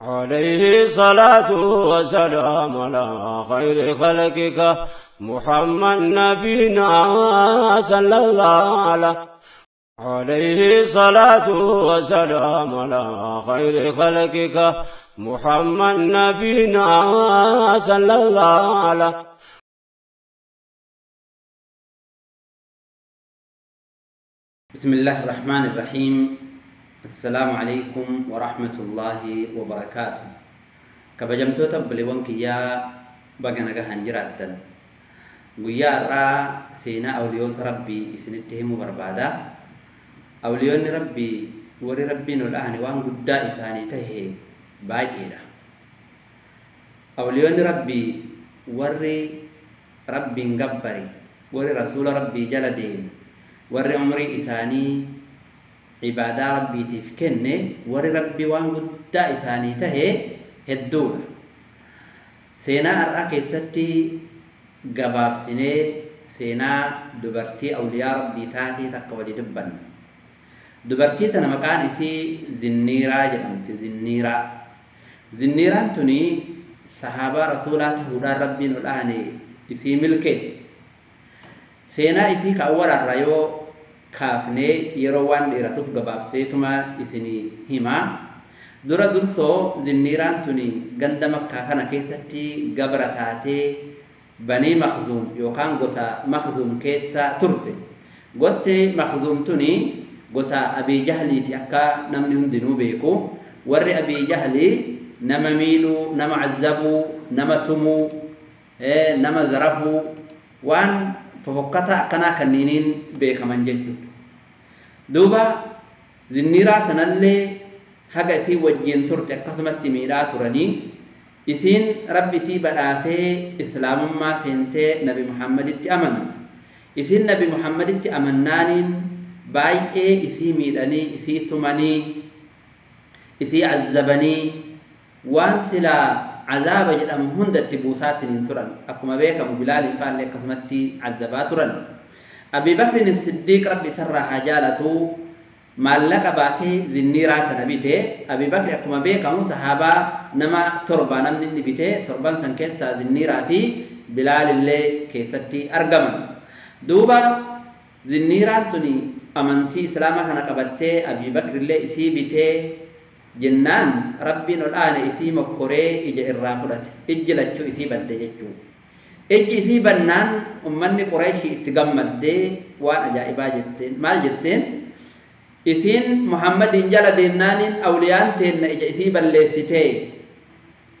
عليه صلاة وسلام على خير خلقك محمد نبينا صلى الله عليه عليه صلاة وسلام على خير خلقك محمد نبينا صلى الله عليه. بسم الله الرحمن الرحيم. السلام عليكم ورحمة الله وبركاته. كبجمتوتا بليوان كيا بغنا غهان جراتن guyyaa irraa seenaa awliyoota rabbii isinitti himuu barbaada. Awliyoonni rabbii warri rabbiin ol aane waan guddaa isaanii tahe baay'eedha. Awliyoonni rabbii warri rabbiin gabbare, warri rasuula rabbii jala deeme, warri umrii isaanii ibaadaa rabbiitiif kenne, warri rabbii waan guddaa isaanii tahe hedduudha. Seenaa har'aa keessatti gabaabsinee seenaa dubartii awliyaa rabbii taatee takka walii dubbanna. Dubartii tana maqaan isii Zinniiraa jedhamti. Zinniiraa. Zinniiraan tuni sahaabaa rasuulaa ta'uudhaan rabbiin ol aane isii milkeesse. Seenaa isii ka awwalarra yoo kaafnee yeroo waan dheeratuuf gabaabseetuma isinii himaa. Dura dursoo Zinniiraan tuni ganda Makkaa kana keessatti gabra taatee Banii Makhzuum yookaan gosa Makhzuum keessa turte. Gosti Makhzuum tuni gosa Abii Jahliiti akka namni hundinuu beeku. Warri Abii Jahlii nama miidhuu, nama azabuu, nama tumuu, nama zarafuu waan fofokkataa akkanaa kanniiniin beekaman jechuudha. Duuba Zinniiraa tanallee haga isii wajjin turte akkasumatti miidhaa turanii isiin rabbi isii badhaasee islaamummaa seentee Nabi Muhammaditti amante. Isiin Nabi Muhammaditti amannaaniin baay'ee isii miidhanii, isii tumanii, isii azzabanii waan silaa azaaba jedhamu hundatti buusaatiin turan. Akkuma beekamu Bilaaliin fa'aallee akkasumatti azabaa turan. Abii Bakrin Siddiiq rabbi isarraa haa jaalatu maallaqa baasee Zinniiraa tana bite. Abii Bakri akkuma beekamu sahaabaa nama torba namni inni bite, torban san keessaa Zinniiraa fi Bilaalillee keessatti argaman. Duuba Zinniiraan tuni amantii islaamaa kana qabattee Abii Bakrillee isii bitee jennaan rabbiin ol aane isii mokkoree ija irraa fudhate. Ijji lachuu isii badde jechuudha. Ijji isii bannaan ummanni Qureeshii itti gammaddee waan ajaa'ibaa jetteen. Maal jetteen? Isiin Muhammadiin jala deemnaaniin awliyaan teenna ija isii balleessitee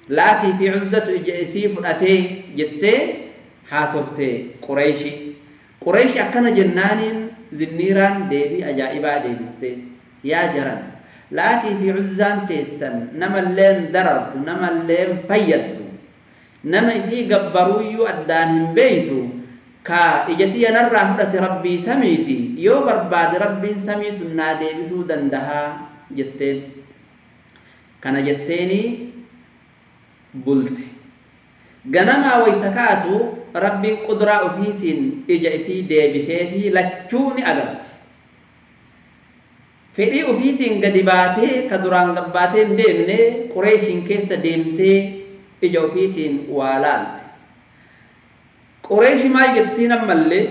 Laatii fi Uzzatu ija isii fudhatee jettee haasofte Qureeshii. Qureeshii akkana jennaaniin Zinniiraan deebii ajaa'ibaa deebifte. Yaa jaran, Laatii fi Uzzaan teessan namalleen darartu, namalleen fayyaddu, nama isii gabbaruuyyuu addaan hin beeytu, ka ija tiyya narraa fudhate rabbii samiiti, yoo barbaade rabbiin samii sun naa deebisuu dandahaa jetteen. Kana jetteeni bulte. Ganamaa wayta kaatu rabbiin qudraa ofiitiin ija isii deebisee fi lachuu ni agarti. Fedhii ofiitiin gadi baatee ka duraan gabbaatee hin deemne Qureeshiin keessa deemtee ija ofiitiin waa laalte. Qureeshi maal jettiin ammallee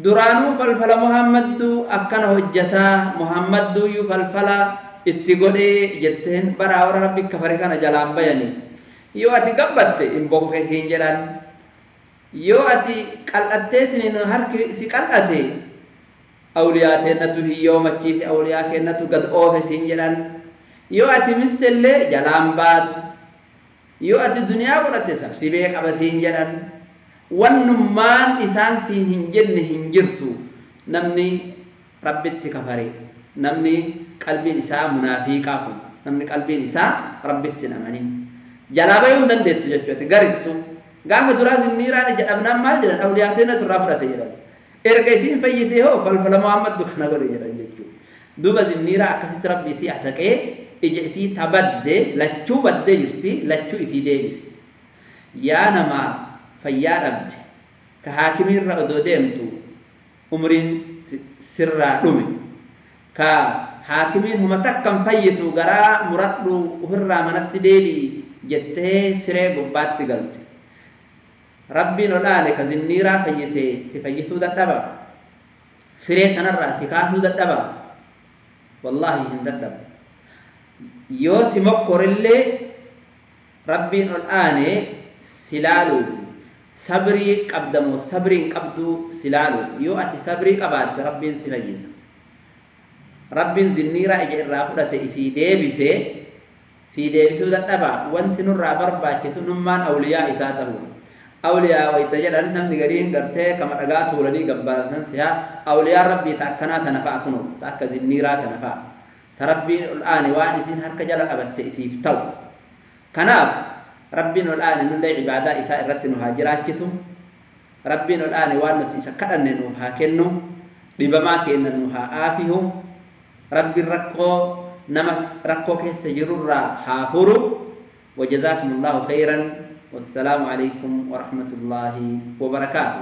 duraanuu falfala Muhammadduu akkana hojjataa, Muhammadduuyyuu falfala itti godhee jetteen baraa warra rabbi kafare kana jalaan bayanii. Yoo ati gabbatte hin bokoke siin jedhan. Yoo ati qal'atteetiin harki si qal'ate awliyaa teennatu hiyyoomachiise, awliyaa keennatu gad oofe siin jedhan. Yoo ati mistellee jalaan baatu. Yoo ati duniyaa godhatte sabsibee qaba siin jedhan. Wannummaan isaan siin hin jenne hin jirtu. Namni rabbitti kafare, namni qalbiin isaa munaafiqaa kun, namni qalbiin isaa rabbitti hin amanin jalaa bayuu hin dandeettu jechuudha. Garittu gaafa duraa Zinniiraan ija dhabnaan maal jedhan? Awliyaa teennatu irraa fudhate jedhan. Erga isiin fayyitee hoo falfala Muhammaddu kana godhe jedhan jechuudha. Duuba Zinniiraa akkasitti rabbi isii ataqee ija isii tabadde, lachuu baddee jirti, lachuu isii deebise. Yaa namaa fayyaa dhabde ka haakimiirra odoo deemtu umriin sirraa dhume, ka Haakimiin huma takkan fayyitu, garaa muradhu, ofirraa manatti deebi'i jettee siree gubbaatti galte. Rabbiin ol aane ka zinniiraa fayyise si fayyisuu dadhaba? Siree tanarraa si kaasuu dadhaba? Wallaahi hin dadhabu. Yoo si mokkorillee Rabbiin ol aane si laaluu, sabrii qabdamoo sabrii hin qabduu si laalu. Yoo ati sabrii qabaatte, Rabbiin si fayyisa. Rabbiin zinniiraa ija irraa fudhate isii deebise sii deebisuu dadhaba? Wanti nurraa barbaachisu nummaan awliyaa isaa ta'uudha. Awliyaa wayta jedhan, namni gariin gartee kama dhagaa tuulanii gabbaasan sihaa. Awliyaan Rabbii ta akkanaa tana fa'a kunoo, ta akka zinniiraa tana fa'a, ta Rabbiin ol aane waan isiin harka jala qabatte isiif ta'u. Kanaaf Rabbiin ol aane nullee cibaadaa isaa irratti nu haa jiraachisu. Rabbiin ol aane waan nuti isa kadhanne nuuf haa kennu. Dhibamaa kenna nu haa aafihu. Rabbiin rakkoo nama rakkoo keessa jirurraa haa furu. وجزاكم الله خيرا، والسلام عليكم ورحمة الله وبركاته.